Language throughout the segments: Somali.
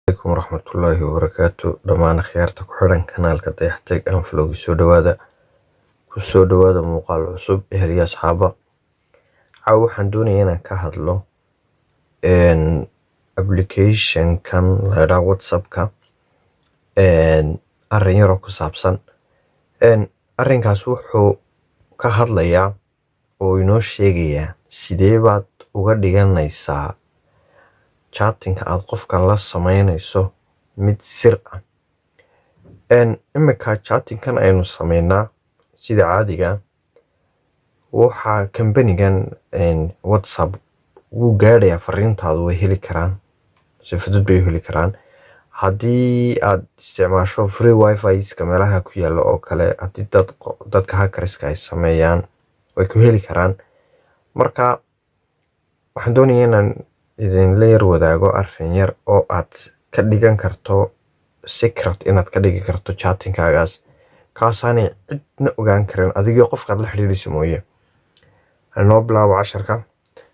Calaykum waraxmatullaahi wabarakaatu. Dhammaan akhyaarta ku xidhan kanaalka Dayaxteg and Vlog, soo dhawaada, ku soo dhawaada muuqaal cusub. Eheliya asxaaba, caawa waxaan doonayaa inaan ka hadlo application-kan la yidhaha WhatsApp-ka, arrin yaroo ku saabsan. Arrinkaas wuxuu ka hadlayaa oo inoo sheegayaa sidee baad uga dhiganaysaa chatting-ka aad qofka la sameynayso mid sir ah. Imika chatting-kan aynu sameynaa sida caadiga, waxaa kambanigan WhatsApp wuu gaadhayaa fariintaadu, way heli karaan, si fudud bay u heli karaan. Haddii aad isticmaasho free wifi-ska meelaha ku yaalla oo kale, haddii dadka hackerska ay sameeyaan, way ku heli karaan. Marka waxaan doonayaa inaan idinla yar wadaago arrin yar oo aad ka dhigan karto secret, inaad ka dhigi karto chatting-kaagaas, kaasaanay cidna ogaan karin adigoo qofkaad la xiriiraysa mooye. Hanoo bilaabo casharka.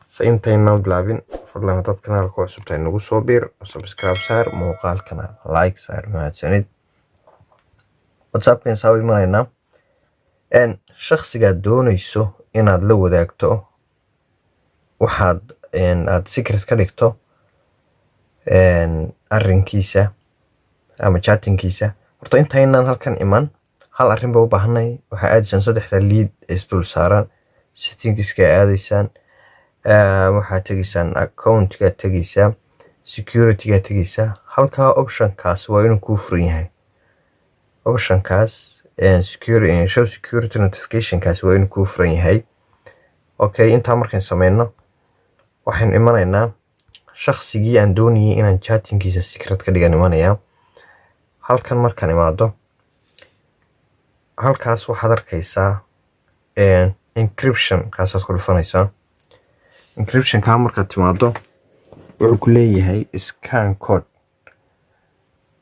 Se intaynaan bilaabin, fadlan haddaad kanaalka ku cusub tahay, nagu soo biir, subscribe saar, muuqaalkana like saar. Mahadsanid. WhatsAppkan saa u imanaynaa. Shakhsigaad doonayso inaad la wadaagto waxaad aad secret ka dhigto arrinkiisa ama chatting-kiisa. Horta intaynaan halkan iman, hal arrin ba u baahanay. Waxaa aadaysaan saddexda liid ee isdul saaran, settingska aadaysaan, waxaad tegaysaan account-gaad tegaysaa, security-gaad tegaysaa. Halkaa option-kaas waa inuu kuu furan yahay. Option-kaas security, show security notification-kaas waa inuu kuu furan yahay. Okay, intaa markaan sameyno, waxaynu imanaynaa shaqsigii aan doonayay inaan chattingkiisa secret ka dhigan imanayaa. Halkan markaan imaado, halkaas waxaad arkaysaa encryption, kaasaad ku dhufanaysaa. Encryption-ka markaad timaado, wuxuu ku leeyahay scan code.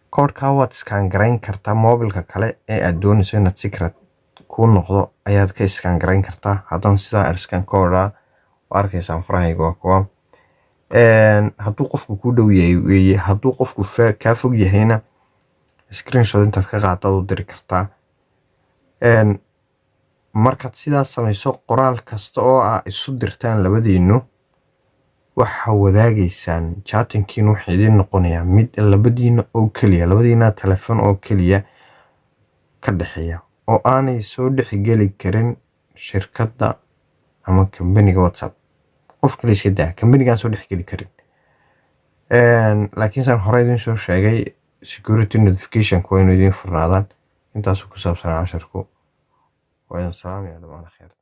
Code-ka waad scan garayn kartaa, mobilka kale ee aad doonayso inaad secret kuu noqdo ayaad ka scan garayn kartaa. Haddana sidaa scan code waa arkaysaan, farahayga waa kuwa. Hadduu qofku kuu dhow yahay weeye, hadduu qofku kaa fog yahayna, screenshot intaad ka qaadaad u diri kartaa. Markaad sidaas samayso, qoraal kasta oo aa isu dirtaan labadiinu, waxaa wadaagaysaan chattingkiinu wuxuu idiin noqonayaa mid labadiina oo keliya, labadiina telefoon oo keliya ka dhexeeya, oo aanay soo dhexgeli karin shirkadda ama kambaniga WhatsApp. Qof kale iska daa, kambanigaan soo dhexgeli karin. Laakiin saan hore idiin soo sheegay, security notification waa inuu idiin furnaadaan. Intaasuu ku saabsanaa casharku. Waa idin salaamaya dhammaan kheyrta.